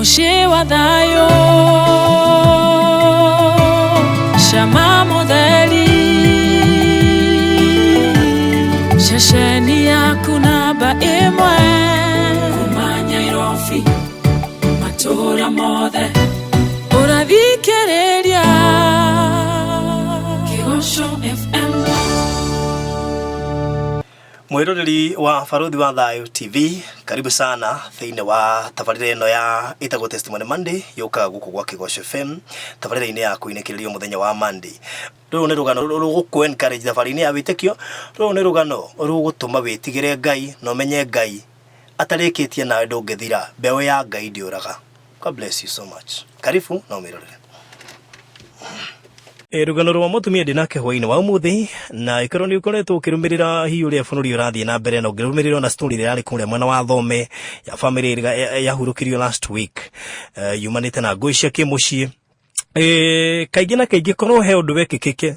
Mũciĩ wa thayũ, cama mũtheri, ceceni yaku namba ĩmwe, kuma Nyairobi matũũra mothe ũrathikĩrĩria Kĩgoco FM. Mwiroreri wa Baruthi wa Thayu TV, karibu sana thiini wa tabarĩra ĩno ya ĩtagwo Testimony Monday, yũkaga gũkũ gwa Kĩgoco FM, tabarĩra-inĩ ya kũinĩkĩrĩrio mũthenya wa Monday. Rũrũ nĩ rũgano rũgũkũ encourage thabarĩ-inĩ ya wĩtĩkio. Rũrũ nĩ rũgano rũgũtũma wĩtigĩre Ngai na ũmenye Ngai atarĩkĩtie nawe ndũngĩthira. Mbeũ ya Ngai ndĩũraga. God bless you so much. Karibu na ũmĩrorere. Rũgano rwa mũtumia ndĩ nake hwainĩ wa ũmũthĩ, na ĩkorwo nĩ ũkoretwo ũkĩrũmĩrĩra hihi ũrĩa bũrũri ũrathiĩ na mbere, na ũngĩrũmĩrĩra ona story ĩrĩa yarĩ kũrĩa mwena wa Thome ya family ĩrĩa yahurũkirio last week, yumanĩte na ngũĩ cia kĩmũciĩ. Kaingĩ na kaingĩ korwo he ũndũ wekĩkĩke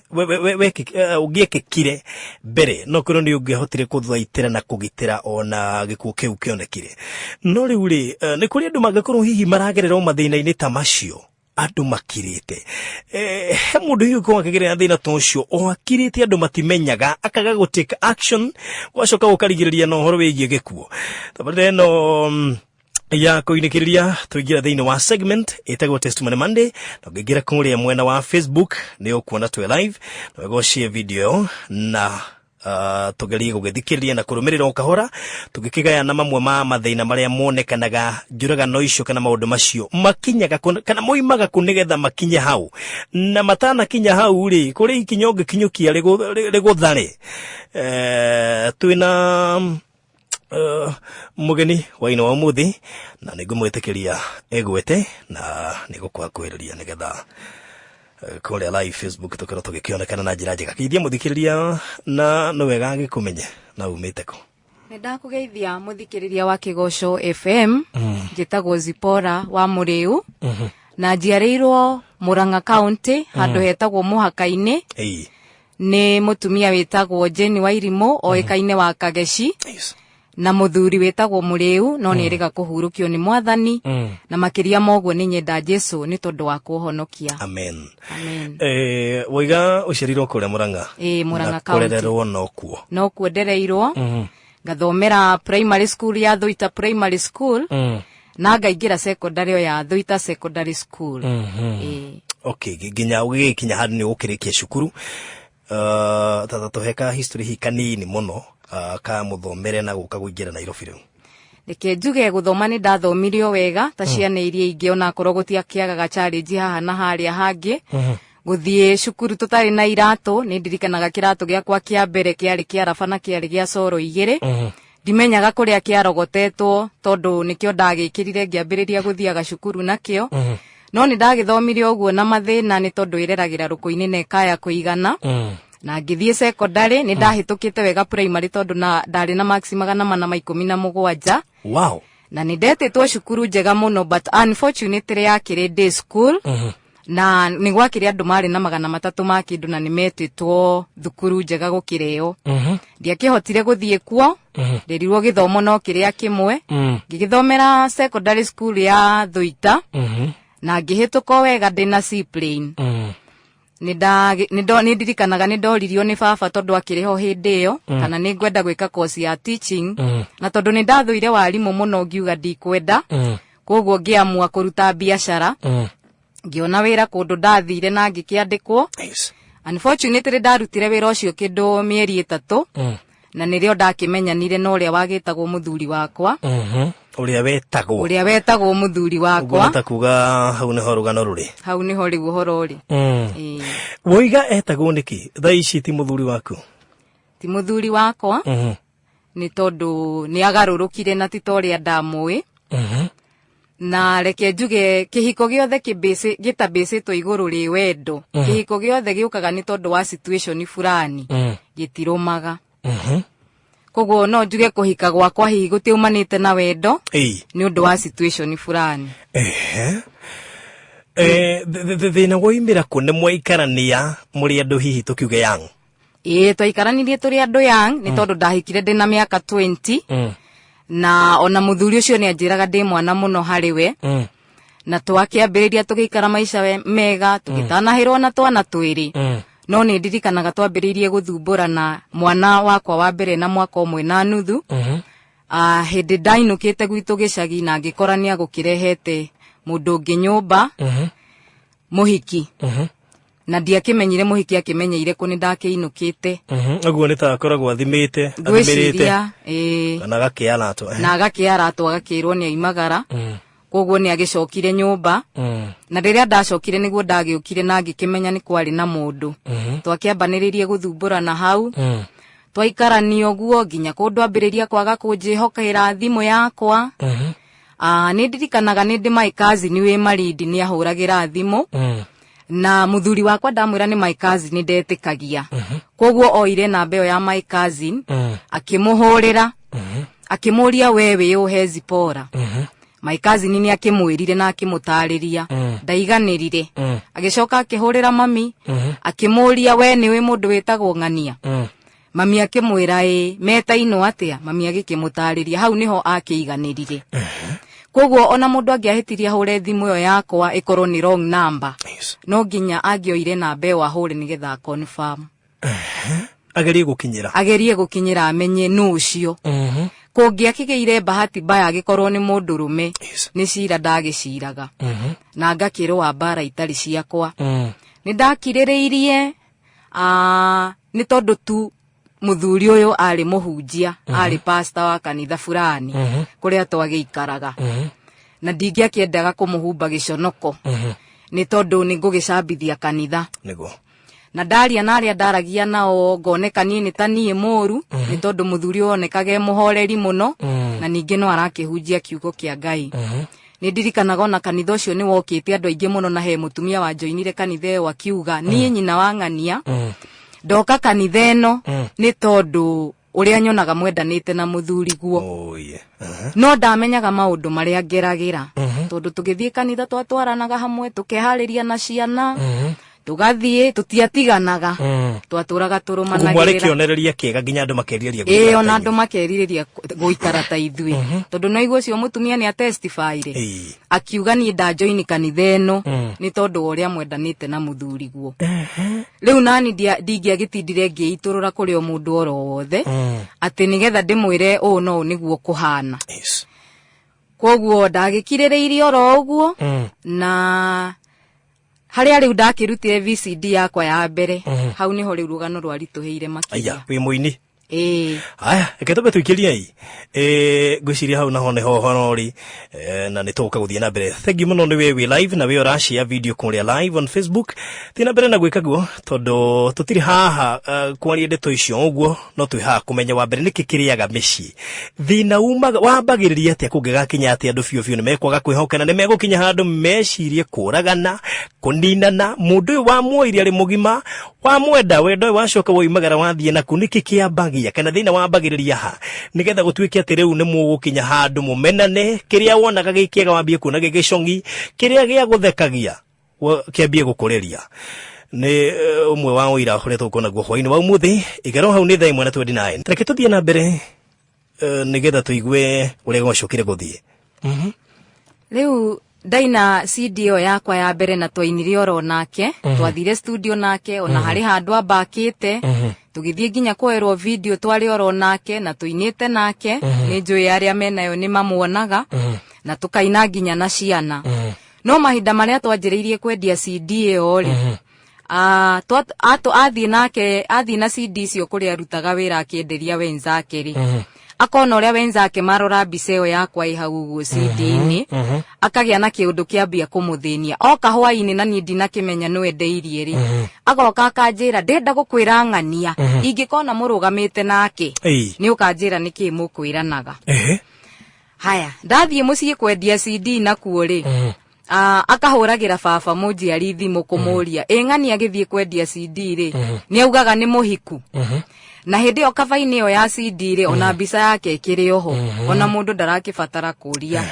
ũngĩekĩkire mbere, no korwo nĩ ũngĩahotire kũthaitĩra na kũgitĩra ona gĩkuũ kĩu kĩonekire. No rĩu rĩ, nĩ kũrĩ andũ mangĩkorwo hihi maragerera o mathĩna-inĩ ta macio andũ makirĩte. He mũndũ hihi ũkorwo akĩgerera thĩna ta ũcio o akirĩte, andũ matimenyaga, akaga gũ take action, gwacoka gũkarigĩrĩria na ũhoro wĩgiĩ gĩkuũ. Tabarĩra ĩno ya kũinĩkĩrĩria, tũingĩra thĩinĩ wa segment ĩtagwo Testimony Monday, na ũngĩingĩra kũrĩa mwena wa Facebook nĩ ũkuona twĩ live, na wega video ĩyo na tugerie gũgĩthikĩrĩria na kũrũmĩrĩra o kahora tũgĩkĩgayana mamwe ma mathĩna marĩa monekanaga njũragano icio kana maũndũ macio makinyaga kana moimaga kũ nĩgetha makinye hau, na matanakinya hau rĩ, kũrĩ ikinya ũngĩkinyũkia rĩgũthare. Twĩna mũgeni waino wa ũmũthĩ, na nĩ ngũmwĩtĩkĩria egwete na nĩ gũkwakwĩrĩria nĩgetha kũrĩa live Facebook tũkorwo tũgĩkĩonekana na njĩra njega. Geithia mũthikĩrĩria, na nĩ wega agĩkũmenye na umĩte kũ. Nĩ ndakũgeithia mũthikĩrĩria wa Kĩgoco FM. Njĩtagwo Zipora wa Mũrĩu na njiarĩirwo Mũrang'a County, handũ hetagwo Mũhaka-inĩ, nĩ mũtumia wĩtagwo Jane Wairimũ, oĩkaine wa Kageci, na mũthuri wĩtagwo Mũrĩu, no nĩ ĩrĩga kũhurũkio nĩ Mwathani. Na makĩria ma ũguo, nĩ nyenda Jesu nĩ tondũ wa kũhonokia. Amen. Amen. Waiga ũciarirwo kũrĩa Mũrang'a? Ĩĩ, Mũrang'a Na County. kũrererwo nokuo? Nokuo ndereirwo, ngathomera primary school ya Thuita Primary School, na ngaingĩra secondary o ya Thuita Secondary School. Ĩĩ. Okay, nginya ũgĩgĩkinya handũ nĩ ũgũkĩrĩkia cukuru, tata tũhe ka history hihi kanini mũno ka mũthomere na gũka kũingĩra Nairobi rĩu. Reke njuge gũthoma nĩ ndathomire o wega ta ciana iria ingĩ, onakorwo gũtiakĩagaga challenge haha na harĩa hangĩ. Gũthiĩ cukuru tũtarĩ na iratũ, nĩ ndirikanaga kĩratũ gĩakwa kĩa mbere kĩarĩ kĩa raba na kĩarĩ gĩa coro 2. Ndimenyaga kũrĩa kĩarogotetwo, tondũ nĩkĩo ndagĩkĩrire ngĩambĩrĩria gũthiaga cukuru nakĩo. No nĩ ndagĩthomire ũguo na mathĩna, nĩ tondũ ĩreragĩra rũkũ-inĩ na ĩkaya kũigana. Na ngĩthiĩ secondary, nĩ ndahĩtũkĩte wega primary tondũ na ndarĩ na marks 417. Na nĩ ndetĩtwo cukuru njega mũno, but unfortunately yakĩrĩ day school, na nĩ gwakĩrĩ andũ marĩ na 300 ma kĩndũ na nĩ metĩtwo thukuru njega gũkĩra ĩyo. Ndiakĩhotire gũthiĩ kuo, ndĩrirwo gĩthomo no kĩrĩa kĩmwe. Ngĩgĩthomera secondary school ya Thuita na ngĩhĩtũka o wega ndĩna C plain. Nĩ ndirikanaga nĩ ndoririo nĩ baba, tondũ akĩrĩ ho hĩndĩ ĩyo, kana nĩ ngwenda gwĩka course ya teaching, na tondũ nĩ ndathũire warimũ mũno, ngiuga ndikwenda. Koguo ngĩamua kũruta biacara. Ngĩona wĩra kũndũ ndathire na ngĩkĩandĩkwo. Unfortunately ndarutire wĩra ũcio kĩndũ mĩeri 3, na nĩrĩo ndakĩmenyanire na ũrĩa wagĩtagwo mũthuri wakwa. Ũrĩa wetagwo? Ũrĩa wetagwo mũthuri ũguo wakwa. Nĩ ta kuga hau nĩho rũgano rũrĩ. Hau nĩho rĩu ũhoro ũrĩ. Ĩĩ. Woiga etagwo nĩkĩ? Thaa ici ti mũthuri waku? Ti mũthuri wakwa, nĩ tondũ nĩ agarũrũkire na ti ta ũrĩa ndamũĩ. Na reke njuge kĩhiko gĩothe gĩtabĩcĩtwo igũrũ rĩ wendo, kĩhiko gĩothe gĩũkaga nĩ tondũ wa situation fulani, gĩtirũmaga. Koguo no njuge kũhika gwakwa hihi gũtiumanĩte na wendo, nĩ ũndũ wa situation fulani. Ehe. Thĩna woimĩra kũ? Nĩ mwaikarania mũrĩ andũ hihi tũkiuge young? Ĩĩ, twaikaranirie tũrĩ andũ young, nĩ tondũ ndahikire ndĩ na mĩaka 20, na ona mũthuri ũcio nĩ anjĩraga ndĩ mwana mũno harĩ we. Na twakĩambĩrĩria tũgĩikara maica mega, tũgĩtanahĩrwo na twana twĩrĩ. No nĩ ndirikanaga twambĩrĩirie gũthumbũrana mwana wakwa wa mbere na mwaka ũmwe na nuthu. Hĩndĩ ndainũkĩte gwitũ gĩcagi na ngĩkora nĩ agũkĩrehete mũndũ ũngĩ nyũmba, mũhiki. Na ndiakĩmenyire mũhiki akĩmenyeire kũ, nĩ ndakĩinũkĩte. Ũguo nĩ ta akoragwo athimĩte, athimĩrĩte. Ngwĩciria ĩĩ. Kana agakĩaratwo. Na agakĩaratwo, agakĩrwo nĩ aimagara. Koguo nĩ agĩcokire nyũmba. Na rĩrĩa ndacokire nĩguo ndagĩũkire na ngĩkĩmenya nĩ kwarĩ na mũndũ. Twakĩambanĩrĩrie gũthumbũrana hau. Twaikarania ũguo nginya kũndũ ambĩrĩria kwaga kũnjĩhokera thimũ yakwa. Nĩ ndirikanaga nĩ ndĩ my cousin wĩ Malindi nĩ ahũragĩra thimũ. Na mũthuri wakwa ndamwĩra nĩ my cousin ndetĩkagia. Koguo oire namba ĩyo ya my cousin, akĩmũhũrĩra, akĩmũria, "We wĩ ũhe Zipora?" My cousin nĩ akĩmwĩrire na akĩmũtarĩria. Ndaiganĩrire. Agĩcoka akĩhũrĩra mami, akĩmũria, "We nĩ wĩ mũndũ wĩtagwo Ng'ania?" Mami akĩmwĩra, "Ĩ metainwo atĩa?" Mami agĩkĩmũtarĩria. Hau nĩho akĩiganĩrire. Koguo ona mũndũ angĩahĩtirie ahũre thimũ ĩyo yakwa ĩkorwo nĩ wrong number, no nginya angĩoire namba ĩyo ahũre nĩgetha confirm. Agerie gũkinyĩra. Agerie gũkinyĩra amenye nũ ũcio. Kũngĩakĩgĩire bahati mbaya agĩkorwo nĩ mũndũ rũme, nĩ cira ndagĩciraga na ngakĩrũa mbara itarĩ ciakwa. Nĩ ndakirĩrĩirie, nĩ tondũ tu mũthuri ũyũ arĩ mũhunjia, arĩ pastor wa kanitha fulani kũrĩa twagĩikaraga, na ndingĩakĩendaga kũmũhumba gĩconoko nĩ tondũ nĩ ngũgĩcambithia kanitha. Na ndaria na arĩa ndaragia nao ngoneka niĩ nĩ ta niĩ mũru, nĩ tondũ mũthuri ũyũ onekaga e mũhoreri mũno na ningĩ no arakĩhunjia kiugo kĩa Ngai. Nĩ ndirikanaga ona kanitha ũcio nĩ wokĩte andũ aingĩ mũno, na he mũtumia wanjoinire kanitha ĩyo akiuga, "Niĩ nyina wa Ng'ania ndoka kanitha ĩno nĩ tondũ ũrĩa nyonaga mwendanĩte na mũthuri guo." Oh, yeah. No ndamenyaga maũndũ marĩa ngeragĩra, tondũ tũgĩthiĩ kanitha twatwaranaga hamwe, tũkeharĩria na ciana, tũgathiĩ, tũtiatiganaga, twatũraga Ũguo mwarĩ tũrũmanagĩrĩra. Kĩonereria kĩega nginya andũ makerirĩria Ĩĩ, gũikara ona ta andũ inyuĩ. makerirĩria gũikara ta ithuĩ, tondũ no igua ũcio mũtumia nĩ atestifyire, akiuga, "Niĩ ndanjoini kanitha ĩno nĩ tondũ wa ũrĩa mwendanĩte na mũthuri guo." Rĩu nani ndingĩagĩtindire ngĩitũrũra kũrĩ o mũndũ oro wothe atĩ nĩgetha ndĩmwĩre ũũ no ũũ nĩguo kũhana. Koguo ndagĩkirĩrĩirie oro ũguo, na harĩa rĩu ndakĩrutire VCD yakwa ya mbere, hau nĩho rĩu rũgano rwaritũhĩire makĩria. Aya, wĩ mũini. Ĩĩ. Aya, reke tũmbe tũikĩrie i ngwĩciria hau naho nĩho ũhoro ũrĩ, na nĩ tũgũka gũthiĩ na mbere. Thank you mũno nĩ we wĩ live na we ũrashare video kũrĩa live on Facebook. Thiĩ na mbere na gwĩka guo, tondũ tũtirĩ haha kwaria ndeto icio ũguo, no twĩ haha kũmenya wa mbere nĩkĩ kĩrĩaga mĩciĩ, thĩna umaga wambagĩrĩria atĩa, kũngĩgakinya atĩa andũ biũ biũ nĩ mekwaga kwĩhokana, nĩ megũkinya handũ mecirie kũragana, kũninana. Mũndũ ũyũ wamuoire arĩ mũgima, wamwenda, wendo ũyũ wacoka woimagara wathiĩ naku, nĩkĩ kĩambagia kana thĩna wambagĩrĩria ha nĩgetha gũtuĩke atĩ rĩu nĩ mũgũkinya handũ mũmenane, kĩrĩa wonaga gĩ kĩega wambie kuona gĩ gĩcong'i, kĩrĩa gĩa gũthekagia kĩambie gũkũrĩria. Nĩ ũmwe wa ũira ũrĩa tũgũkorwo naguo hwainĩ wa ũmũthĩ. Igero hau nĩ 1:29. Reke tũthiĩ na mbere, nĩgetha tũigue ũrĩa gwacokire gũthiĩ. Rĩu ndaina CD ĩyo yakwa ya mbere na twainire oro nake, twathire studio nake, ona harĩ handũ ambakĩte, tũgĩthiĩ nginya kwoerwo video twarĩ oro nake na tũinĩte nake. Nĩ njũĩ arĩa menayo nĩ mamuonaga, na tũkaina nginya na ciana. No mahinda marĩa twanjĩrĩirie kwendia CD ĩyo rĩ, athiĩ nake, athiĩ na CD icio kũrĩa arutaga wĩra akĩenderia wenzake rĩ, akona ũrĩa wenzake marora mbica ĩyo yakwa ĩ hau ũguo CD-inĩ, akagĩa na kĩũndũ kĩambia kũmũthĩnia. Oka hwainĩ na niĩ ndinakĩmenya nĩ wendeirie rĩ, agoka akanjĩra, "Ndĩrenda gũkwĩra ng'ania, ingĩkona mũrũgamĩte nake, nĩ ũkanjĩra nĩkĩ mũkwĩranaga." Haya, ndathiĩ mũciĩ kwendia CD nakuo rĩ, akahũragĩra baba mũnjiari thimũ kũmũria, "Ĩ ng'ania agĩthiĩ kwendia CD rĩ, nĩ augaga nĩ mũhiku?" Na hĩndĩ ĩyo kaba-inĩ ĩyo ya CD rĩ, ona mbica yake ĩkĩrĩ oho, ona mũndũ ndarakĩbatara kũria.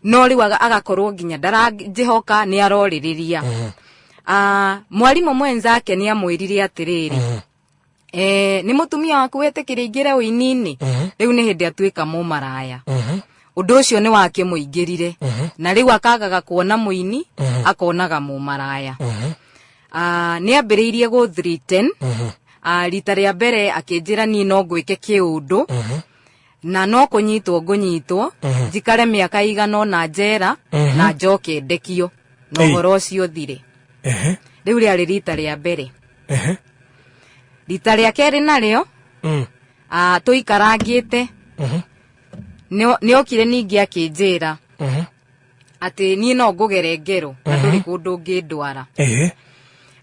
No rĩu agakorwo nginya ndaranjĩhoka, nĩ arorĩrĩria. Mwarimũ mwenzake nĩ amwĩrire atĩrĩrĩ, "Nĩ mũtumia waku wetĩkĩre ingĩre ũini-inĩ?" Rĩu nĩ hĩndĩ atuĩka mũmaraya. Ũndũ ũcio nĩ wakĩmũingĩrire na rĩu akagaga kuona mũini, akonaga mũmaraya. Nĩ ambĩrĩirie gũ threaten. Rita rĩa mbere akĩnjĩra niĩ no ngwĩke kĩũndũ na no kũnyitwo ngũnyitwo, njikare mĩaka igana ũna njera na njoke ndekio na ũhoro ũcio ũthire. Rĩu rĩarĩ rita rĩa mbere. Rita rĩa kerĩ narĩo, tũikarangĩte, nĩokire ningĩ akĩnjĩra atĩ niĩ no ngũgere ngero na ndũrĩ kũndũ ũngĩndwara.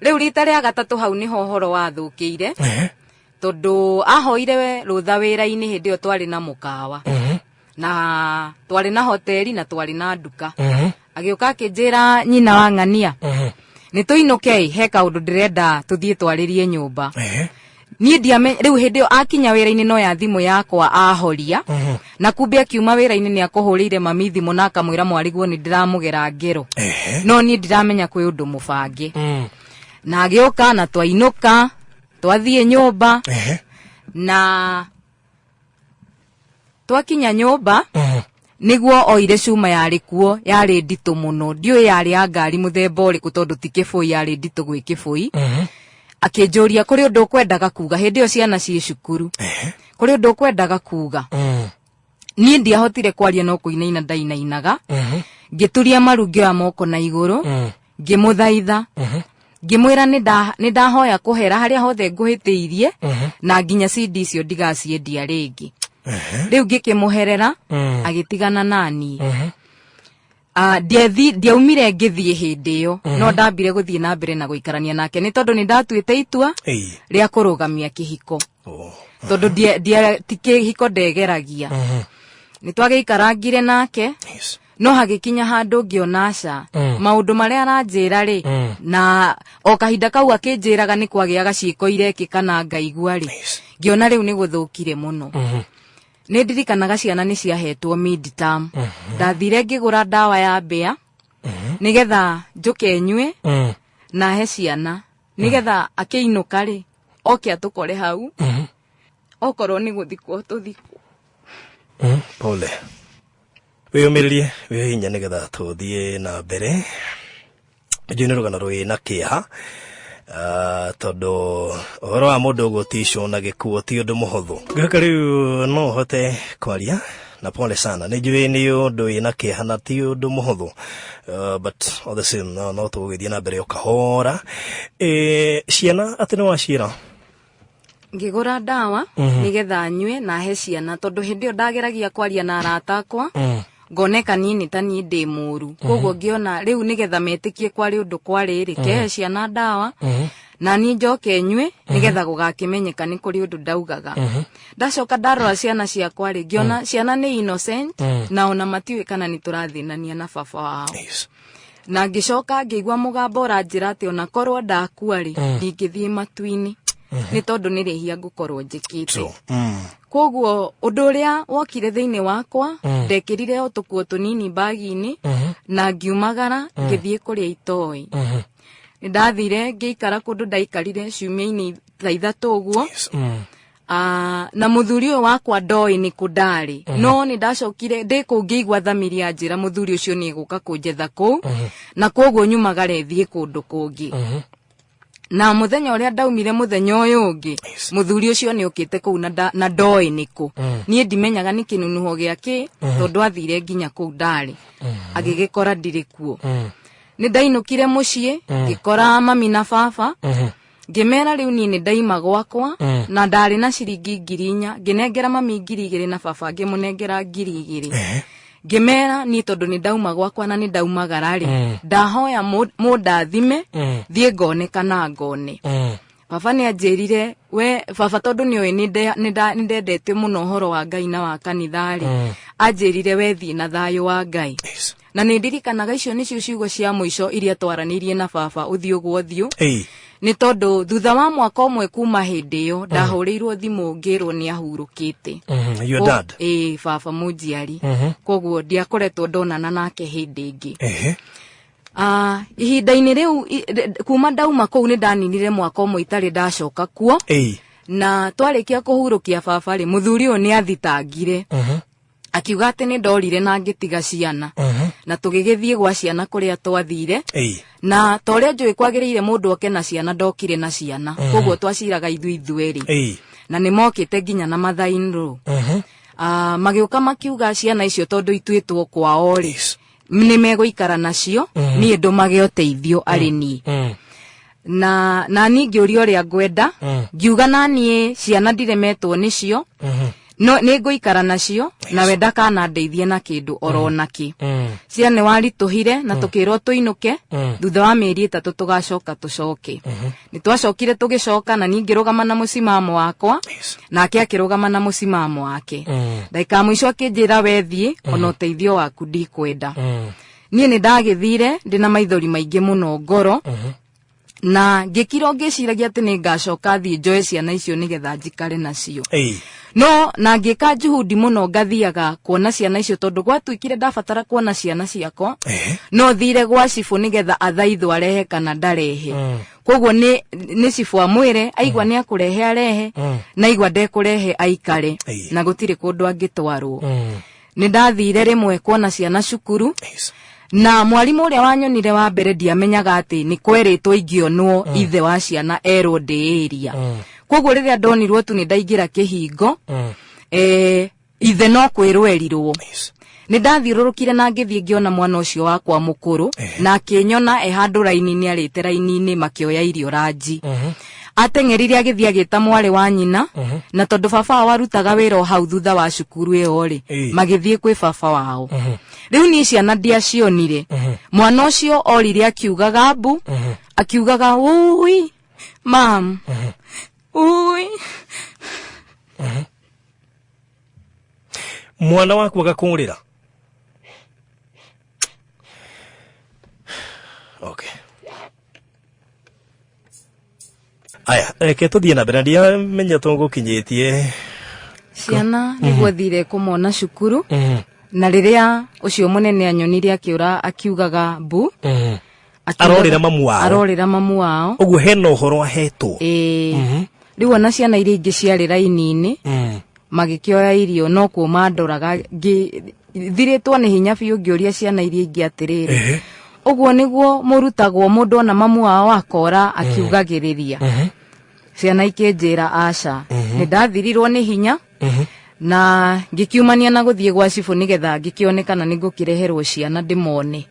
Rĩu rita rĩa gatatũ, hau nĩho ũhoro wathũkĩire, tondũ ahoire rũtha wĩra-inĩ. Hĩndĩ ĩyo twarĩ na mũkawa na twarĩ na hoteli na twarĩ na nduka. Agĩũka akĩnjĩra, "Nyina wa ng'ania, nĩ tũinũke, he kaũndũ ndĩrenda tũthiĩ twarĩrie nyũmba." Niĩ ndiame. Rĩu hĩndĩ ĩyo akinya wĩra-inĩ, no ya thimũ yakwa ahoria, na kumbe akiuma wĩra-inĩ nĩ akũhũrĩire mami thimũ na akamwĩra mwariguo nĩ ndĩramũgera ngero. No niĩ ndiramenya kwĩ ũndũ mũbange. Na agĩũka na twainũka, twathiĩ nyũmba, na twakinya nyũmba nĩguo oire cuma yarĩ kuo, yarĩ nditũ mũno, ndiũĩ yarĩ ya ngari mũthemba ũrĩkũ, tondũ ti kĩbũi, yarĩ nditũ gwĩ kĩbũi. Akĩnjũria, "Kũrĩ ũndũ ũkwendaga kuga?" Hĩndĩ ĩyo ciana ciĩ cukuru. "Kũrĩ ũndũ ũkwendaga kuga?" Niĩ ndiahotire kwaria, no kũinaina ndainainaga. Ngĩturia maru, ngĩoya moko na igũrũ, ngĩmũthaitha, ngĩmwĩra nĩ ndahoya kũhera harĩa hothe ngũhĩtĩirie, na nginya CD icio ndigaciendia rĩngĩ. Rĩu ngĩkĩmũherera, agĩtigana naniĩ. Ndiaumire ngĩthiĩ hĩndĩ ĩyo, no ndambire gũthiĩ na mbere na gũikarania nake, nĩ tondũ nĩ ndatuĩte itua rĩa kũrũgamia kĩhiko, tondũ ti kĩhiko ndegeragia. Nĩ twagĩikarangire nake, no hagĩkinya handũ ngĩona aca, maũndũ marĩa aranjĩra rĩ, na o kahinda kau akĩnjĩraga nĩ kwagĩaga ciĩko irekĩka na ngaigua rĩ, ngĩona rĩu nĩ gũthũkire mũno. Nĩ ndirikanaga ciana nĩ ciahetwo midterm. Ndathire ngĩgũra ndawa ya mbĩa nĩgetha njũke nyue na he ciana, nĩgetha akĩinũka rĩ, oke atũkore hau, okorwo nĩ gũthikwo tũthikwo. Pole, wĩyũmĩrĩrie, wĩhe hinya nĩgetha tũthiĩ na mbere. Njũĩ nĩ rũgano rwĩ na kĩeha, tondũ ũhoro wa mũndũ gũticwo na gĩkuũ ti ũndũ mũhũthũ. Ngĩhoka rĩu no ũhote kwaria, na pole sana, nĩ njũĩ nĩ ũndũ wĩna kĩeha na ti ũndũ mũhũthũ, but all the same no tũgũgĩthiĩ na mbere o kahora. Ciana atĩ nĩ waciĩra? Ngĩgũra ndawa nĩgetha nyue na he ciana, tondũ hĩndĩ ĩyo ndageragia kwaria na arata akwa, ngoneka niĩ nĩ ta niĩ ndĩ mũru. Koguo ngĩona rĩu nĩgetha metĩkie kwarĩ ũndũ kwarĩ rĩ, kehe ciana ndawa na niĩ njoke nyue, nĩgetha gũgakĩmenyeka nĩ kũrĩ ũndũ ndaugaga. Ndacoka ndarora ciana ciakwa rĩ, ngĩona ciana nĩ innocent, na ona matiũĩ kana nĩ tũrathĩnania na baba wao. Na ngĩcoka ngĩigua mũgambo ũranjĩra atĩ ona korwo ndakua rĩ, ndingĩthiĩ matu-inĩ, nĩ tondũ nĩ rĩhia ngũkorwo njĩkĩte. True. Koguo ũndũ ũrĩa wokire thĩinĩ wakwa, ndekĩrire o tũkuo tũnini mbagi-inĩ na ngiumagara ngĩthiĩ kũrĩa itoĩ. Nĩ ndathire ngĩikara kũndũ, ndaikarire ciumia-inĩ ta 3 ũguo. Na mũthuri ũyũ wakwa ndoĩ nĩ kũ ndarĩ, no nĩ ndacokire ndĩ kũu ngĩigua thamiri ya njĩra mũthuri ũcio nĩ egũka kũnjetha kũu, na koguo nyumagare thiĩ kũndũ kũngĩ. Na mũthenya ũrĩa ndaumire, mũthenya ũyũ ũngĩ, mũthuri ũcio nĩ okĩte kũu na ndoĩ nĩkũ. Niĩ ndimenyaga nĩ kĩnunuho gĩake, tondũ athire nginya kũu ndarĩ, agĩgĩkora ndirĩ kuo. Nĩ ndainũkire mũciĩ, ngĩkora mami na baba, ngĩmera rĩu niĩ nĩ ndaima gwakwa, na ndarĩ na ciringi 4,000. Ngĩnengera mami 2,000 na baba ngĩmũnengera 2,000. Ngĩmera niĩ tondũ nĩ ndauma gwakwa na nĩ ndaumagara rĩ, ndahoya mũndathime thiĩ ngone kana ngone. Baba nĩ anjĩrire we baba, tondũ nĩ oĩ nĩ ndendete mũno ũhoro wa Ngai na wa kanitha rĩ, anjĩrire, "We thiĩ na thayũ wa Ngai." Na nĩ ndirikanaga icio nĩcio ciugo cia mũico iria twaranĩirie na baba ũthiũ gwa ũthiũ, nĩ tondũ thutha wa mwaka ũmwe kuma hĩndĩ ĩyo, ndahũrĩirwo thimũ ngĩrwo nĩ ahurũkĩte. Your dad? Ĩĩ, baba mũnjiari. Koguo ndiakoretwo ndonana nake hĩndĩ ĩngĩ. Ihinda-inĩ rĩu kuma ndauma kũu, nĩ ndaninire mwaka ũmwe itarĩ ndacoka kuo. Na twarĩkia kũhurũkia baba rĩ, mũthuri ũyũ nĩ athitangire. Akiuga atĩ nĩ ndorire na ngĩtiga ciana, na tũgĩgĩthiĩ gwa ciana kũrĩa twathire. Na ta ũrĩa njũĩ kwagĩrĩire mũndũ oke na ciana, ndokire na ciana, koguo twaciraga ithuĩ ithuerĩ. Na nĩ mokĩte nginya na mother-in-law. Magĩũka makiuga ciana icio tondũ ituĩtwo kwao rĩ, nĩ megũikara nacio, niĩ ndũmage ũteithio arĩ niĩ. Na niĩ ngĩũria ũrĩa ngwenda, ngiuga na niĩ ciana ndiremetwo nĩcio, no nĩ ngũikara nacio nawe ndakanandeithie na kĩndũ oro nakĩ. Ciana nĩ waritũhire na tũkĩrwo tũinũke thutha wa mĩeri 3 tũgacoka tũcoke. Nĩ twacokire tũgĩcoka, na niĩ ngĩrũgama na mũcimamo wakwa, nake akĩrũgama na mũcimamo wake. Ndagĩka ya mũico akĩnjĩra, wethiĩ ona ũteithio waku ndikwenda. Niĩ nĩ ndagĩthire ndĩna maithori maingĩ mũno ngoro, na ngĩkira ngĩciragia atĩ nĩ ngacoka thiĩ njoe ciana icio nĩgetha njikare nacio. No na ngĩka juhudi mũno ngathiaga kuona ciana icio, tondũ gwatuĩkire ndabatara kuona ciana ciakwa, no thire gwa cibũ nĩgetha athaithwo arehe kana ndarehe. Koguo nĩ cibũ amwĩre aigua nĩ akũrehe arehe, na aigua ndekũrehe aikare. Na gũtirĩ kũndũ angĩtwarwo. Nĩ ndathire rĩmwe kuona ciana cukuru, na mwarimũ ũrĩa wanyonire wa mbere ndiamenyaga atĩ nĩ kwerĩtwo ingĩonwo ithe wa ciana erwo ndĩ area. Koguo rĩrĩa ndonirwo tu nĩ ndaingĩra kĩhingo, ithe no kwĩrwo erirwo. Nĩ ndathiũrũrũkire na ngĩthiĩ ngĩona mwana ũcio wakwa mũkũrũ, na akĩnyona e handũ raini-inĩ, arĩte raini-inĩ makĩoya irio ranji. Ateng'erire agĩthiĩ agĩta mwarĩ wa nyina, na tondũ baba wao arutaga wĩra o hau thutha wa cukuru ĩyo rĩ, magĩthiĩ kwĩ baba wao. Rĩu niĩ ciana ndiacionire. Mwana ũcio orire akiugaga mbu, akiugaga ui mam, ui. Mwana waku agakũrĩra. Okay, aya, reke tũthiĩ na mbere, ndiamenya tũgũkinyĩtie. Ciana nĩguo thire kũmona cukuru, na rĩrĩa ũcio mũnene anyonire akĩũra akiugaga mbu. Arorĩra mamu wao. Arorĩra mamu wao. Ũguo hena ũhoro ahetwo. Ĩĩ, rĩu ona ciana iria ingĩ ciarĩ raini-inĩ magĩkĩoya irio no kuo mandoraga thirĩtwo nĩ hinya biũ, ngĩũria ciana iria ingĩ atĩrĩrĩ, ũguo nĩguo mũrutagwo mũndũ ona mamu wao akora akiugagĩrĩria? Ciana ikĩnjĩra aca. Nĩ ndathirirwo nĩ hinya na ngĩkiumania na gũthiĩ gwa cibũ nĩgetha ngĩkĩonekana nĩ ngũkĩreherwo ciana ndĩmone.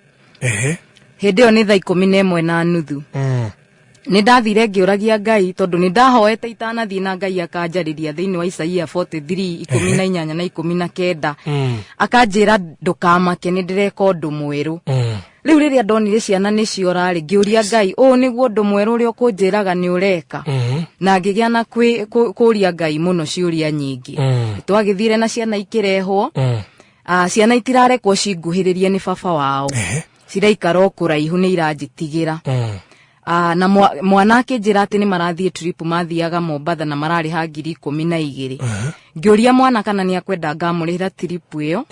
Hĩndĩ ĩyo nĩ thaa 11:30. Nĩ ndathire ngĩũragia Ngai, tondũ nĩ ndahoete itanathiĩ, na Ngai akanjarĩria thĩinĩ wa Isaia 43 18 na 19, akanjĩra ndũkamake, nĩ ndĩreka ũndũ mwerũ. Rĩu rĩrĩa ndonire ciana nĩ ciora-rĩ, ngĩũria Ngai, ũũ nĩguo ũndũ mwerũ ũrĩa ũkũnjĩraga nĩ ũreka? Na ngĩgĩa na kũria Ngai mũno ciũria nyingĩ. Twagĩthire na ciana ikĩrehwo. Ciana itirarekwo cinguhĩrĩrie nĩ baba wao, ciraikara o kũraihu, nĩ iranjĩtigĩra. Na mwana akĩnjĩra atĩ nĩ marathiĩ trip, mathiaga Mombatha na mararĩha 12,000. Ngĩũria mwana kana nĩ akwenda ngamũrĩhĩra trip ĩyo,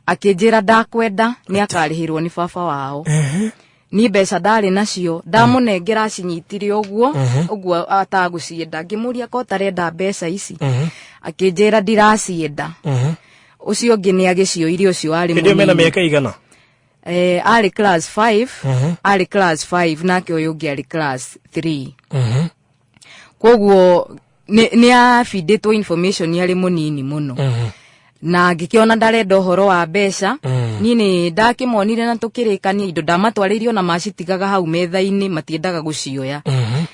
akĩnjĩra ndakwenda, nĩ akarĩhĩrwo nĩ baba wao. Niĩ mbeca ndarĩ nacio, ndamũnengera, acinyitire ũguo ũguo atagũcienda. Ngĩmũria ko tarenda mbeca ici, akĩnjĩra ndiracienda. Ũcio ũngĩ nĩ agĩcioire, ũcio arĩ Hĩndĩ ĩyo mena mũnini. mĩaka igana? Arĩ class 5, arĩ class 5, nake ũyũ ũngĩ arĩ class 3. Koguo nĩ abindĩtwo information arĩ mũnini mũno, na ngĩkĩona ndarenda ũhoro wa mbeca. Niĩ nĩ ndakĩmonire na tũkĩrĩkania indo ndamatwarĩirio na macitigaga hau metha-inĩ, matiendaga gũcioya.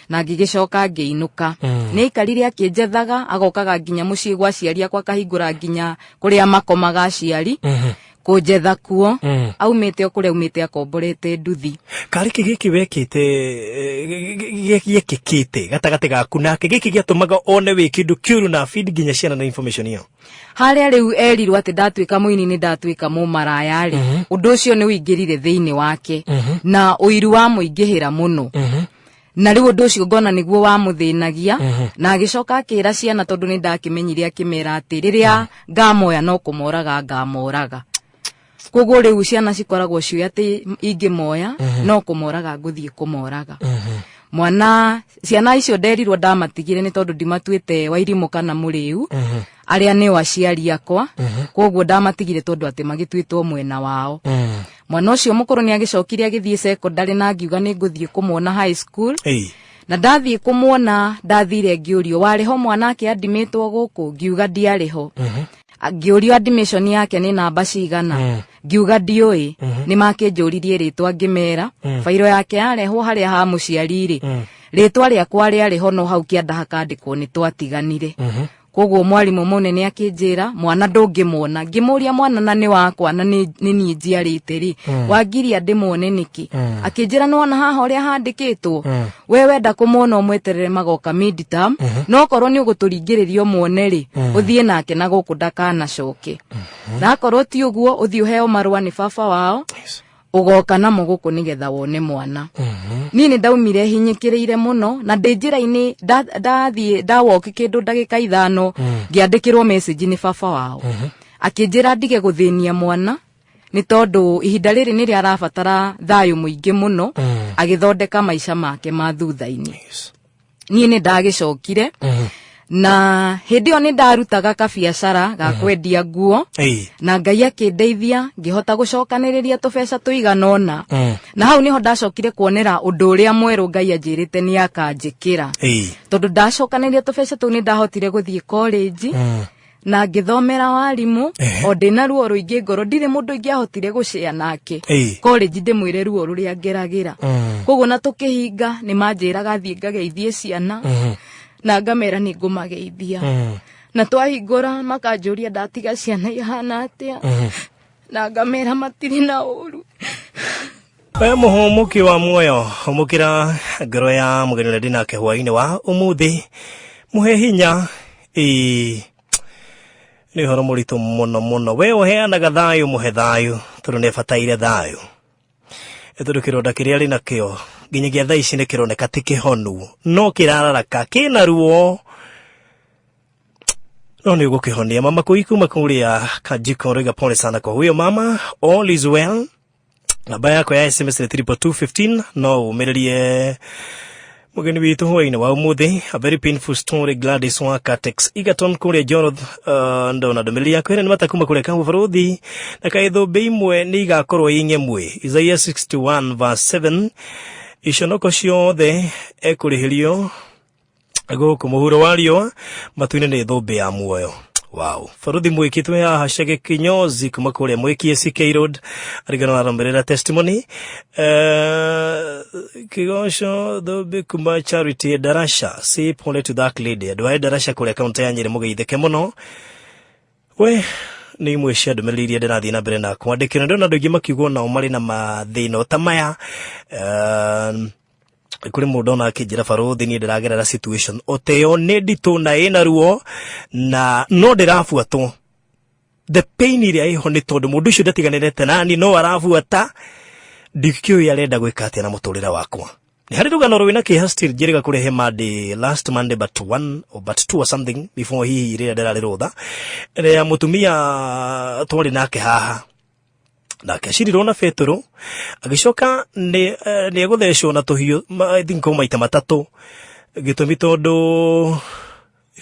Na ngĩgĩcoka ngĩinũka. Nĩ aikarire akĩnjethaga, agokaga nginya mũciĩ gwa aciari akwa, akahingũra nginya kũrĩa makomaga aciari kũnjetha kuo. Aumĩte o kũrĩa aumĩte akomborete nduthi. Karĩ kĩ gĩkĩ wekĩte, gĩekĩkĩte gatagatĩ gaku nake gĩkĩ gĩatũmaga one wĩ kĩndũ kĩũru na feed nginya ciana na information ĩyo? Harĩa rĩu erirwo atĩ ndatuĩka mũini nĩ ndatuĩka mũmaraya rĩ, ũndũ ũcio nĩ ũingĩrire thĩinĩ wake na ũiru wa mũingĩhĩra mũno, na rĩu ũndũ ũcio ngona nĩguo wamũthĩnagia. Na agĩcoka akĩra ciana, tondũ nĩ ndakĩmenyire, akĩmera atĩ rĩrĩa ngamoya no kũmoraga ngamoraga. Koguo rĩu ciana cikoragwo ciũĩ atĩ ingĩmoya no kũmoraga ngũthiĩ kũmoraga. Mwana ciana icio nderirwo ndamatigire nĩ tondũ ndimatuĩte wairimũ kana mũrĩu, arĩa nĩo aciari akwa. Koguo ndamatigire tondũ atĩ magĩtuĩtwo mwena wao. Mwana ũcio mũkũrũ nĩ agĩcokire agĩthiĩ secondary, na ngiuga nĩ ngũthiĩ kũmuona high school. Na ndathiĩ kũmuona, ndathire ngĩũrio, "Warĩ ho mwana ake adimĩtwo gũkũ?" Ngiuga ndiarĩ ho. Ngĩũrio admission yake nĩ namba cigana, ngiuga ndiũĩ. Nĩ makĩnjũririe rĩtwa, ngĩmera bairo yake yarehwo harĩa ha mũciari rĩ, rĩtwa rĩakwa rĩarĩ ho, no hau kĩanda hakandĩkwo nĩ twatiganire. Koguo mwarimũ mũnene akĩnjĩra mwana ndũngĩmuona. Ngĩmũria, "Mwana na nĩ wakwa na nĩ niĩ njiarĩte rĩ, wangiria ndĩmuone nĩkĩ?" Akĩnjĩra, "Nĩwona haha ũrĩa handĩkĩtwo? We wenda kũmuona ũmweterere magoka midterm, no korwo nĩ ũgũtũringĩrĩria ũmuone rĩ, ũthiĩ nake na gũkũ ndakanacoke, na akorwo ti ũguo ũthiĩ ũheo marũa nĩ baba wao, ũgoka namo gũkũ nĩgetha wone mwana." Niĩ nĩ ndaumire hinyĩkĩrĩire mũno, na ndĩ njĩra-inĩ ndathiĩ ndawoki kĩndũ ndagĩka 5, ngĩandĩkĩrwo message nĩ baba wao, akĩnjĩra ndige gũthĩnia mwana nĩ tondũ ihinda rĩrĩ nĩrĩo arabatara thayũ mũingĩ mũno agĩthondeka maica make ma thutha-inĩ. Niĩ nĩ ndagĩcokire, na hĩndĩ ĩyo nĩ ndarutaga kabiacara ga kwendia nguo, na Ngai akĩndeithia ngĩhota gũcokanĩrĩria tũbeca tũigana ũna. Na hau nĩho ndacokire kuonera ũndũ ũrĩa mwerũ Ngai anjĩrĩte nĩ akanjĩkĩra, tondũ ndacokanĩrĩria tũbeca tũu nĩ ndahotire gũthiĩ college na ngĩthomera warimũ. O ndĩna ruo rũingĩ ngoro, ndirĩ mũndũ ingĩahotire gũcĩa nake college ndĩmwĩre ruo rũrĩa ngeragĩra. Koguo na tũkĩhinga nĩ manjĩraga thiĩ ngageithie ciana, na ngamera nĩ ngũmageithia, na twahingũra makanjũria ndatiga ciana ihana atĩa, na ngamera matirĩ na ũru. We mũhũmũki wa muoyo, hũmũkĩra ngoro ya mũgeni ũrĩa ndĩ nake hwaĩ-inĩ wa ũmũthĩ, mũhe hinya. Ĩĩ, nĩ ũhoro mũritũ mũno mũno. We ũheanaga thayũ, mũhe thayũ, tondũ nĩ abataire thayũ. Ĩ tondũ kĩronda kĩrĩa arĩ nakĩo nginyagia thaa ici nĩ kĩroneka ti kĩhonu, no kĩrararaka kĩna ruo, no nĩ ũgũkĩhonia. Mama kũi kuma kũrĩa Kajiko rĩga, pole sana kwa huyo mama, all is well. Namba yakwa ya SMS nĩ 22215, no umĩrĩrie mũgeni witũ hwaĩ-inĩ wa ũmũthĩ. A very painful story, Gladys wa Catex Egerton kũrĩa Joroth. Ndona ndũmĩrĩri yaku ĩrĩa nĩ mata kuma kũrĩa Kahu Barũthi, na kaĩ thũmbĩ imwe nĩ igakorwo ing'emwe. Isaiah 61 verse 7, iconoko ciothe ekũrĩhĩrio gũkũ mũhuro wa riũa matu-inĩ nĩ thũmbĩ ya muoyo. Wow. Baruthi mwĩkĩtwe haha Chege Kinyozi kuma kũrĩa Mwĩkie CK Road arigano aromberera testimony. Kigoco thũmbĩ kuma Charity Darasha, say pole to that lady. Andũ a Darasha kũrĩa kaunti ya Nyĩrĩ, mũgeithĩke mũno. We nĩ imwe cia ndũmĩrĩri iria ndĩrathiĩ na mbere na kwandĩkĩra. Ndĩrona andũ aingĩ makiugwo nao marĩ na mathĩna o ta maya. Kũrĩ mũndũ ona akĩnjĩra, "Barũthi, niĩ ndĩragerera situation o ta ĩyo, nĩ nditũ na ĩna ruo, na no ndĩrabuatwo." The pain ĩrĩa ĩho nĩ tondũ mũndũ ũcio ndatiganĩrĩte nani, no arabuata, ndikĩũĩ arenda gwĩka atĩa na mũtũrĩre wakwa. Nĩ harĩ rũgano rwĩna kĩeha still njĩrĩga kũrehe Monday, last Monday but one or but two or something before, hihi rĩrĩa ndĩrarĩ rũtha rĩa mũtumia twarĩ nake haha, nake acirirwo na Petero, agĩcoka nĩ egũthecwo na tũhiũ I think o maita matatũ, gĩtũmi tondũ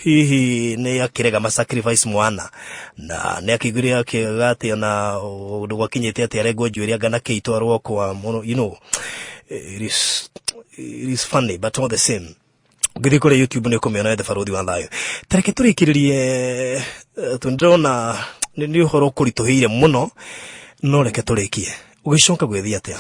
hihi nĩ akĩrega ma sacrifice mwana, na nĩ akĩiguire akĩaga atĩ ona ũndũ gwakinyĩte atĩ arengwo njuĩrĩ anga na kĩitwarwo kwa mũno. It is funny, but all the same ũngĩthiĩ kũrĩa YouTube nĩ ũkũmĩona yothe. Barũthi wa thayũ, tareke tũrĩkĩrĩrie. Tondũ ndĩrona nĩ ũhoro ũkũritũhĩire mũno, no reke tũrĩkie. Ũgĩcoka gwĩthiĩ atĩa?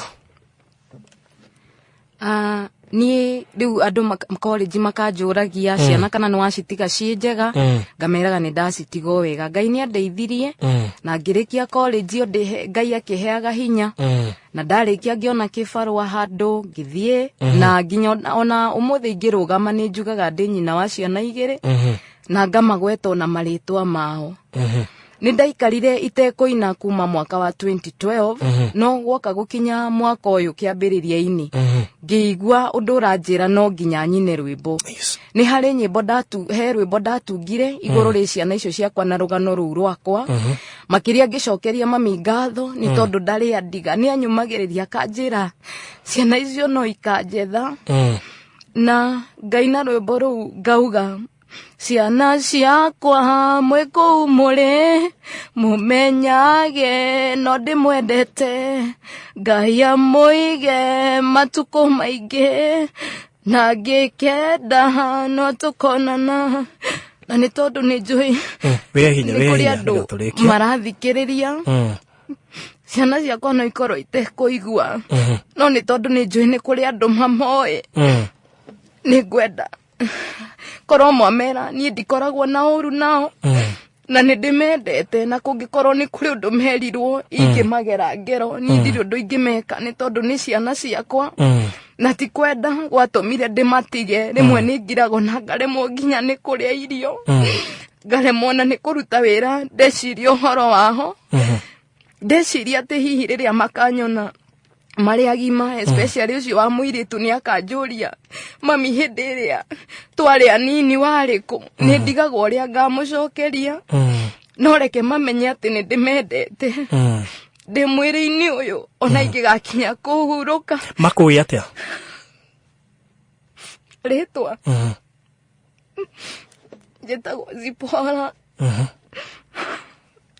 Ah, niĩ rĩu andũ college makanjũragia ciana kana nĩ wacitiga ciĩ njega, ngameraga nĩ ndacitiga o wega. Ngai nĩ andeithirie na ngĩrĩkia college o Ngai akĩheaga hinya, na ndarĩkia ngĩona kĩbarũa handũ ngĩthiĩ, na nginya ona ũmũthĩ ingĩrũgama nĩ njugaga ndĩ nyina wa ciana igĩrĩ, na ngamagweta ona marĩtwa mao. Nĩ ndaikarire itekũina kuma mwaka wa 2012, no gwoka gũkinya mwaka ũyũ kĩambĩrĩria-inĩ ngĩigua ũndũ ũranjĩra no nginya nyine rwĩmbo. Nĩ harĩ nyĩmbo ndatu he rwĩmbo ndatungire igũrũ rĩ ciana icio ciakwa na rũgano rũu rwakwa. Makĩria ngĩcokeria mami ngatho nĩ tondũ ndarĩ andiga, nĩ anyumagĩrĩria akanjĩra ciana icio no ikanjetha. Na ngaina rwĩmbo rũu ngauga, ciana ciakwa mwĩ kũu mũrĩ, mũmenyage no ndĩmwendete, Ngai amũige matukũ maingĩ, na ngĩkenda no tũkonana. Na nĩ tondũ nĩ njũĩ Wĩre hinya, nĩ wĩre kũrĩ hinya andũ nĩgetha tũrĩkie. Marathikĩrĩria, ciana ciakwa no ikorwo itekũigua, no nĩ tondũ nĩ njũĩ nĩ kũrĩ andũ mamoĩ, nĩ ngwenda korwo mwamera niĩ ndikoragwo na ũru nao, na nĩ ndĩmendete, na kũngĩkorwo nĩ kũrĩ ũndũ merirwo ingĩmagera ngero, niĩ ndirĩ ũndũ ingĩmeka, nĩ tondũ nĩ ciana ciakwa, na ti kwenda gwatũmire ndĩmatige. Rĩmwe nĩ ngiragwo na ngaremwo nginya nĩ kũrĩa irio, ngaremwo na nĩ kũruta wĩra, ndeciria ũhoro waho, ndeciria atĩ hihi rĩrĩa makanyona marĩ agima, especially ũcio wa mũirĩtu, nĩ akanjũria, "Mami, hĩndĩ ĩrĩa twarĩ anini warĩ kũ?" Nĩ ndigagwo ũrĩa ngamũcokeria, no reke mamenye atĩ nĩ ndĩmendete ndĩ mwĩrĩ-inĩ ũyũ, ona ingĩgakinya kũhurũka. Makũĩ atĩa? Rĩtwa njĩtagwo Zipora.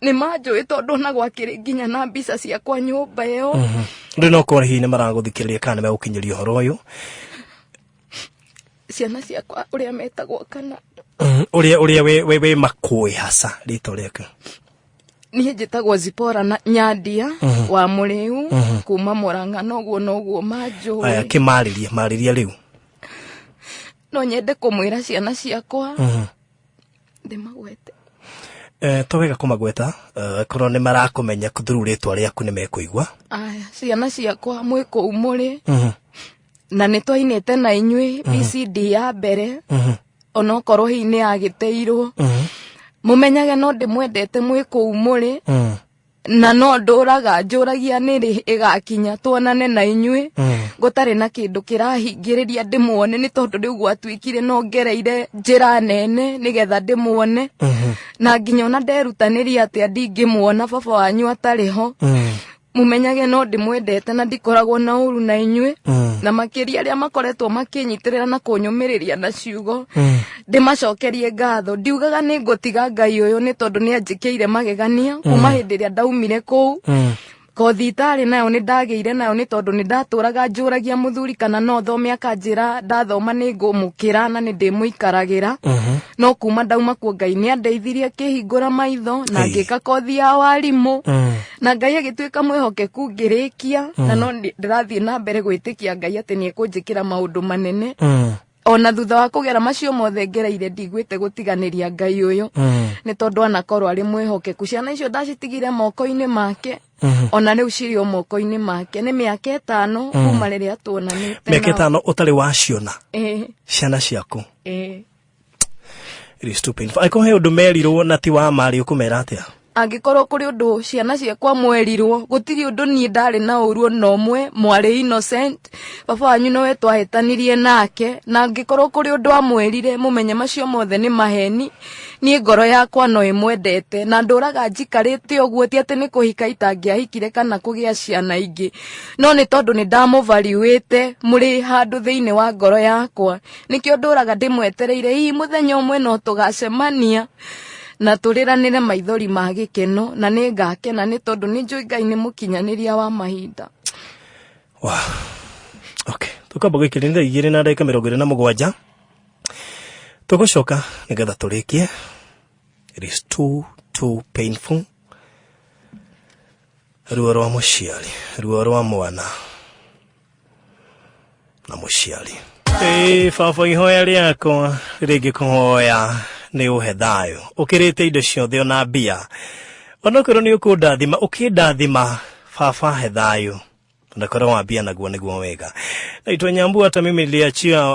Nĩ manjũĩ tondũ ona gwakĩrĩ nginya na mbica ciakwa nyũmba ĩyo. Rĩu no korwo hihi nĩ maragũthikĩrĩria kana nĩ megũkinyĩria ũhoro ũyũ. Ciana ciakwa ũrĩa metagwo kana? Ũrĩa wĩ makũĩ hasa rĩtwa rĩaku. Niĩ njĩtagwo Zipora na Nyandia wa Mũrĩu kuma Mũrang'a, noguo noguo manjũĩ. Aya, kĩmarĩrie, marĩria rĩu. No nyende kũmwĩra ciana ciakwa ndĩmagwete. To wega kũmagweta, korwo nĩ marakũmenya through rĩtwa rĩaku nĩ mekũigua. Aya, ciana ciakwa mwĩ kũu mũrĩ, na nĩ twainĩte na inyuĩ BCD ya mbere, onokorwo hihi nĩ yagĩteirwo, mũmenyage no ndĩmwendete mwĩ kũu mũrĩ, na no ndũraga njũragia nĩrĩ ĩgakinya tuonane na inyuĩ, gũtarĩ na kĩndũ kĩrahingĩrĩria ndĩmuone, nĩ tondũ rĩu gwatuĩkire no ngereire njĩra nene nĩgetha ndĩmuone, na nginya ona nderutanĩria atĩa ndingĩmuona baba wanyu atarĩ ho. Mumenyage no ndĩmwendete na ndikoragwo na ũru na inyuĩ, na makĩria arĩa makoretwo makĩnyitĩrĩra na kũnyũmĩrĩria na ciugo, ndĩmacokerie ngatho. Ndiugaga nĩ ngũtiga Ngai ũyũ, nĩ tondũ nĩ anjĩkĩire magegania kuma hĩndĩ ĩrĩa ndaumire kũu. Kothi itarĩ nayo nĩ ndagĩire nayo, nĩ tondũ nĩ ndatũraga njũragia mũthuri kana no thome, akanjĩra ndathoma nĩ ngũmũkĩra na nĩ ndĩmũikaragĩra. No kuma ndauma kuo, Ngai nĩ andeithirie akĩhingũra maitho na Ĩĩ. ngĩka kothi ya warimũ, na Ngai agĩtuĩka mwĩhokeku ngĩrĩkia, na no ndĩrathiĩ na mbere gwĩtĩkia Ngai atĩ nĩ ekũnjĩkĩra maũndũ manene. Ona thutha wa kũgera macio mothe ngereire, ndigwĩte gũtiganĩria Ngai ũyũ, nĩ tondũ anakorwo arĩ mwĩhokeku. Ciana icio ndacitigire moko-inĩ make, ona rĩu cirĩ o moko-inĩ make. Nĩ mĩaka 5 kuma rĩrĩa tuonanĩte Mĩaka nao. 5 ũtarĩ waciona? Ĩĩ. Ciana ciaku? Ĩĩ. It is too painful. Angĩkorwo he ũndũ merirwo na ti wa marĩ, ũkũmera atĩa? Angĩkorwo kũrĩ ũndũ ciana ciakwa mwerirwo, gũtirĩ ũndũ. Niĩ ndarĩ na ũru ona ũmwe, mwarĩ innocent. Baba wanyu nowe twahĩtanirie nake, na angĩkorwo kũrĩ ũndũ amwĩrire, mũmenye macio mothe nĩ maheni. Niĩ ngoro yakwa no ĩmwendete na ndũraga njikarĩte ũguo. Ti atĩ nĩ kũhika itangĩahikire kana kũgĩa ciana ingĩ, no nĩ tondũ nĩ ndamũvariwĩte mũrĩ handũ thĩinĩ wa ngoro yakwa, nĩkĩo ndũraga ndĩmwetereire, hihi mũthenya ũmwe no tũgacemania na tũrĩranĩre maithori ma gĩkeno, na nĩ ngakena, nĩ tondũ nĩ njũĩ Ngai nĩ mũkinyanĩria wa mahinda. Wow. Okay. Tukamba gwĩkĩrĩ nĩ 2:27, tũgũcoka nĩgetha tũrĩkie. It is too too painful. Ruo rwa mũciari, ruo rwa mwana na mũciari. Ĩĩ baba, ihoya rĩakwa rĩngĩ kũhoya nĩ ũhe thayũ ũkĩrĩte indo ciothe, ona mbia. Onokorwo nĩ ũkũndathima, ũkĩndathima baba, he thayũ, onakorwo wa mbia naguo nĩguo wega. Naitwa Nyambu, hata mimi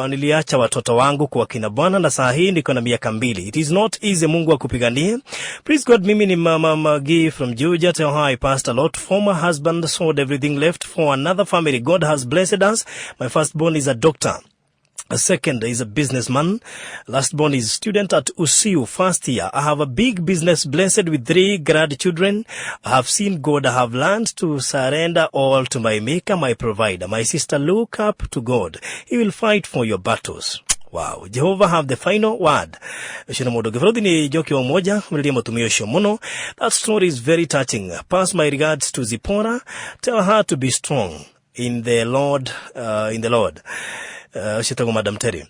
niliacha watoto wangu kwa kina bwana na saa hii niko na miaka 2. It is not easy. Mungu akupiganie. Please God, mimi ni Mama Magi from Juja. Tell her I passed a lot. Former husband sold everything, left for another family. God has blessed us. My firstborn is a doctor. A second is a businessman. Last born is student at USIU first year. I have a big business, blessed with three grandchildren. I have seen God. I have learned to surrender all to my maker, my provider. My sister, look up to God. He will fight for your battles. Wow. Jehovah have the final word. Ũcio nĩ mũndũ ũngĩ. Bũrũthi nĩ Njoki wa Umoja, mũrĩrie mũtumia ũcio mũno. That story is very touching. Pass my regards to Zipporah. Tell her to be strong in the Lord, in the Lord. Ũcio tagwo Madam Terry.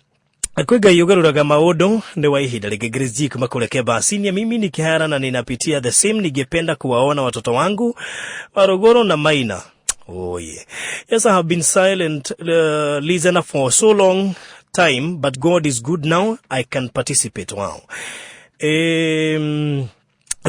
Kwĩ Ngai ũgarũraga maũndũ nĩ wa ihinda rĩngĩ. Grace G kuma kũrĩa Kebasinia. Mimi ni Kihara na ninapitia the same. Ningependa kuwaona watoto wangu Waruguru na Maina. Oh yeah. Yes, I have been silent listener for so long time, but God is good now. I can participate. Wow.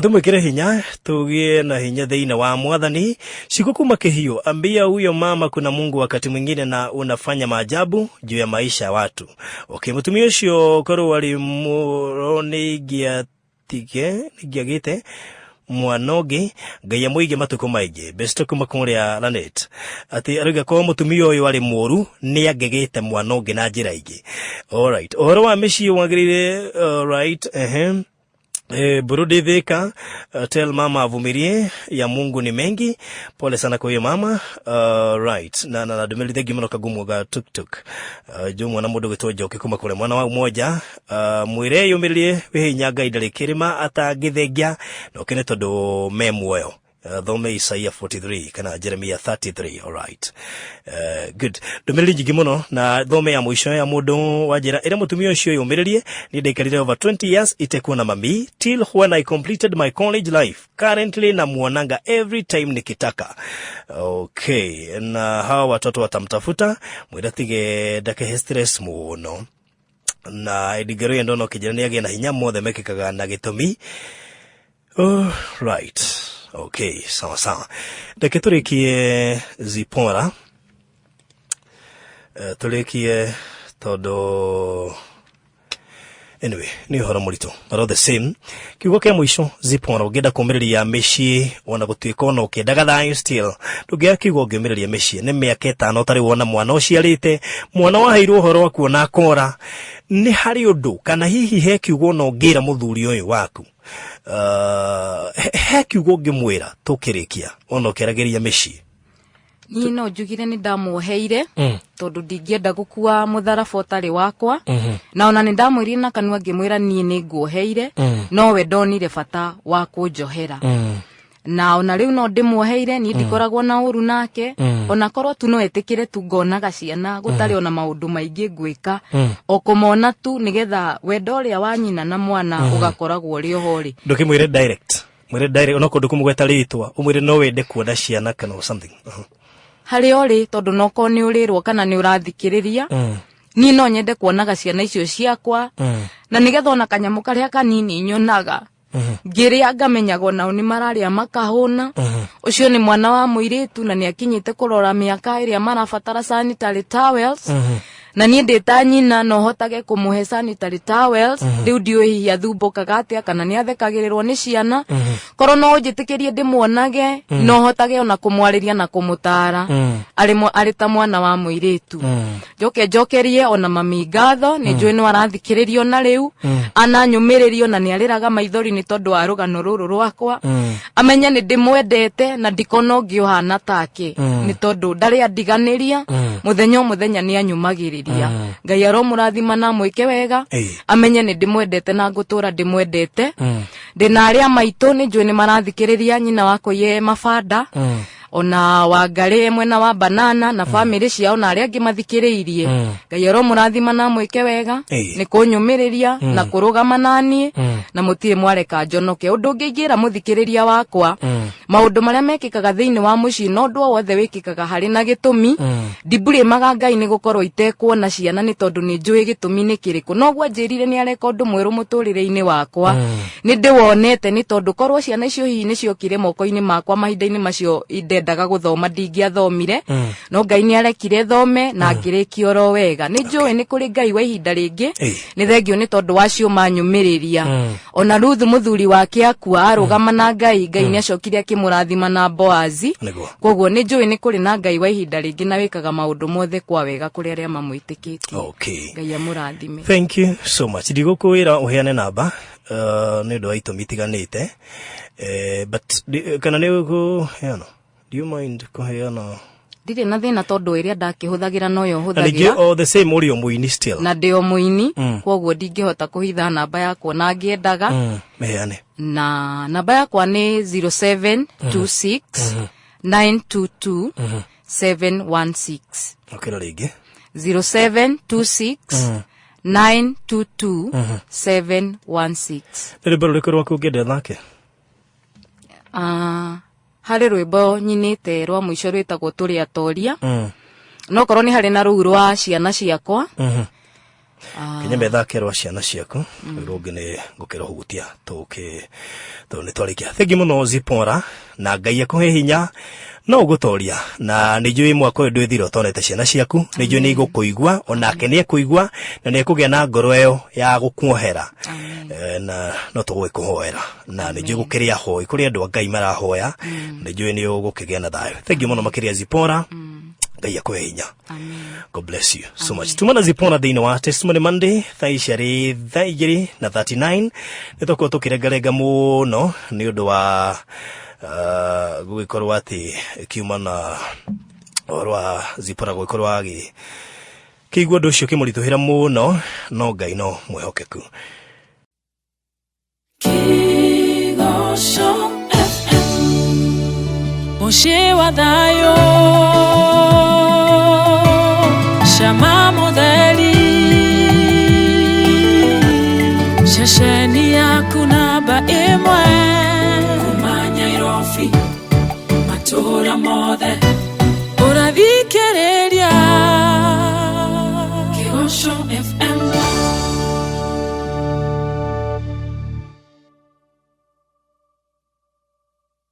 Tumwikire hinya, tugie na hinya thĩinĩ wa Mwathani. Siku kuma kĩhiũ, ambia huyo mama kuna Mungu wakati mwingine na unafanya maajabu juu ya maisha ya watu. Okay, mũtumia ũcio korwo arĩ mũro nĩ ingĩagĩte mwana ũngĩ. Ngai amũige matukũ maingĩ. Besto kuma kũrĩa Lanet, atĩ arauga korwo mũtumia ũyũ arĩ mũru nĩ angĩgĩte mwana ũngĩ na njĩra ingĩ. Alright, ũhoro wa mĩciĩ wagĩrĩire. Alright, ehe. Burudi Thika, tell mama avumilie, ya Mungu ni mengi. Pole sana kwa hiyo mama. Right. Na ndũmĩrĩri thengi mũno kagumu ga tuktuk. Jumwa na mũndũ gwĩtwo Njoki kuma kũrĩa mwana wa Umoja. Mwĩre yũmĩrĩrie, wĩ hinya, Ngai ndarĩ kĩrĩma atangĩthengia, na ũkene tondũ me muoyo. Thome Isaia 43 kana Jeremia 33. Alright, good. Ndũmĩrĩri nyingĩ mũno na thome ya mũico ya mũndũ wa njĩra ĩrĩa mũtumia ũcio yũmĩrĩrie. Niĩ ndaikarire over 20 years itekuona mami till when I completed my college life. Currently namuonanga every time nikitaka. Okay, na hawa watoto watamtafuta. Mwĩra tige ndakehe stress mũno na Edingero ndona ũkĩnjĩra nĩ agĩe na hinya, mothe mekĩkaga na gĩtũmi. Oh, right. Okay, sawa sawa. Reke tũrĩkie Zipora. Tũrĩkie tondũ anyway nĩ ũhoro mũritũ, but all the same, kiugo kĩa mũico, Zipora, ũngĩenda kũmĩrĩria mĩciĩ, ona gũtuĩka ona ũkĩendaga thayũ, still ndũngĩaga kiugo ũngĩũmĩrĩria mĩciĩ. Nĩ mĩaka 5 ũtarĩ wona mwana ũciarĩte, mwana waheirwo ũhoro wa kuona akora. Nĩ harĩ ũndũ kana hihi he kiugo ona ũngĩra mũthuri ũyũ waku? He kiugo ũngĩmwĩra tũkĩrĩkia ona ũkĩaragĩria mĩciĩ? Niĩ no njugire nĩ ndamuoheire tondũ ndingĩenda gũkua mũtharaba ũtarĩ wakwa, na ona nĩ ndamwĩrire na kanua ngĩmwĩra niĩ nĩ nguoheire, no we ndonire bata wa kũnjohera. Na ona rĩu no ndĩmuoheire, niĩ ndikoragwo na ũru nake, ona korwo tu no etĩkĩre tu ngonaga ciana, gũtarĩ ona maũndũ maingĩ ngwĩka, o kũmona tu, nĩgetha wendo ũrĩa wa nyina na mwana ũgakoragwo ũrĩ oho rĩ. Ndũkĩmwĩre direct, mwĩre direct ona kũndũ kũmũgweta rĩtwa, ũmwĩre no wende kuona ciana kana something. Harĩa ũrĩ, tondũ nokorwo nĩ ũrĩrwo kana nĩ ũrathikĩrĩria, niĩ no nyende kuonaga ciana icio ciakwa, na nĩgetha ona kanyamũ karĩa kanini nyonaga ngĩrĩa ngamenyaga onao nĩ mararĩa makahũna. Ũcio nĩ mwana wa mũirĩtu na nĩ akinyĩte kũrora mĩaka ĩrĩa marabatara sanitary towels, na niĩ ndĩ ta nyina no hotage kũmũhe sanitary towels. Rĩu ndiũĩ hihi athumbũkaga atĩa kana nĩ athekagĩrĩrwo nĩ ciana. Korwo no ũnjĩtĩkĩrie ndĩmuonage, no hotage ona kũmwarĩria na kũmũtara arĩ ta mwana wa mũirĩtu. Njoke njokerie ona mami ngatho, nĩ njũĩ no arathikĩrĩrio na rĩu ananyũmĩrĩrio na nĩ arĩraga maithori nĩ tondũ wa rũgano rũrũ rwakwa. Amenye nĩ ndĩmwendete na ndikona ũngĩ ũhana take, nĩ tondũ ndarĩ andiganĩria, mũthenya o mũthenya nĩ anyũmagĩrĩria. Ngai aromũrathima na amwĩke wega. Amenye nĩ ndĩmwendete na ngũtũra ndĩmwendete. Ndĩna arĩa maitũ, nĩ njũĩ nĩ marathikĩrĩria, nyina wakwa ye mabanda, ona wangarĩ mwena wa banana na bamĩrĩ ciao na arĩa angĩ mathikĩrĩirie. Ngai aromũrathima na amwĩke wega nĩ kũnyũmĩrĩria na kũrũgama naniĩ na mũtirĩ mwareka njonoke. Ũndũ ũngĩ ingĩra mũthikĩrĩria wakwa, maũndũ marĩa mekĩkaga thĩinĩ wa mũciĩ, no ũndũ o wothe wĩkĩkaga harĩ na gĩtũmi. Ndimburĩmaga Ngai nĩ gũkorwo itekuona ciana, nĩ tondũ nĩ njũĩ gĩtũmi nĩ kĩrĩkũ. Noguo anjĩrire nĩ areka ũndũ mwerũ mũtũrĩre-inĩ wakwa, nĩ ndĩwonete, nĩ tondũ korwo ciana icio hihi nĩ ciokire moko-inĩ makwa mahinda-inĩ macio ndendaga gũthoma, ndingĩathomire. No Ngai nĩ arekire thome na ngĩrĩkia oro wega. Nĩ njũĩ nĩ kũrĩ Ngai wa ihinda rĩngĩ. Nĩ thengio nĩ tondũ wa cio manyũmĩrĩria. Ona Ruthu mũthuri wake akua, arũgama na Ngai, Ngai nĩ acokire akĩmũ Akĩmũrathima na Boazi. Nĩguo. Koguo nĩ njũĩ nĩ kũrĩ na Ngai wa ihinda rĩngĩ na wĩkaga maũndũ mothe kwa wega kũrĩ arĩa mamwĩtĩkĩtie. Okay. Ngai amũrathime. Thank you so much. Ndigũkwĩra ũheane namba nĩ ũndũ wa itũmi itiganĩte, but kana nĩ ũkũheana, do you mind kũheana? Ndirĩ na thĩna tondũ ĩrĩa ndakĩhũthagĩra noyo Na ningĩ hũthagĩra. O the same, ũrĩ o mũini still? Na ndĩ o mũini, koguo ndingĩhota kũhitha namba yakwa na ngĩendaga. Mĩheane. Na namba yakwa nĩ 0726 922 716. Ũkĩra rĩngĩ. 0726 922 716. Nĩ rwĩmbo rũrĩkũ rwaku ũngĩenda thake? Ah, harĩ rwĩmbo nyinĩte rwa mũico rwĩtagwo Tũrĩ Atoria, no korwo nĩ harĩ na rũu rwa ciana ciakwa. Kinya methake rwa ciana ciaku, rũu rũngĩ nĩ ngũkĩrũhutia tũkĩ tondũ nĩ twarĩkia. Thengi mũno, Zipora, na Ngai akũhe hinya no ũgũtoria, na nĩ njũĩ mwaka ũyũ ndwĩthira ũtonete ciana ciaku. Nĩ njũĩ nĩ igũkũigua, onake nĩ ekũigua na nĩ ekũgĩa na ngoro ĩyo ya gũkuohera. Na no tũgũgĩkũhoera, na nĩ njũĩ gũkĩrĩ ahoi, kũrĩ andũ a Ngai marahoya, nĩ njũĩ nĩ ũgũkĩgĩa na thayũ. Thengi mũno makĩria, Zipora, Ngai akũhe hinya. God bless you so much. Tuma na Zipora thĩinĩ wa Testimony Monday. Thaa ici arĩ thaa 2:39. Nĩ tũkorwo tũkĩrengarenga mũno nĩ ũndũ wa gũgĩkorwo atĩ kiuma na ũhoro wa Zipora gũgĩkorwo agĩ kĩigua ũndũ ũcio ũkĩmũritũhĩra mũno, no Ngai no mwĩhokeku. Kĩgoco FM, mũciĩ wa thayũ, cama mũtheri, ceceni yaku namba 1 kuma Nyairobi, matũũra mothe ũrathikĩrĩria.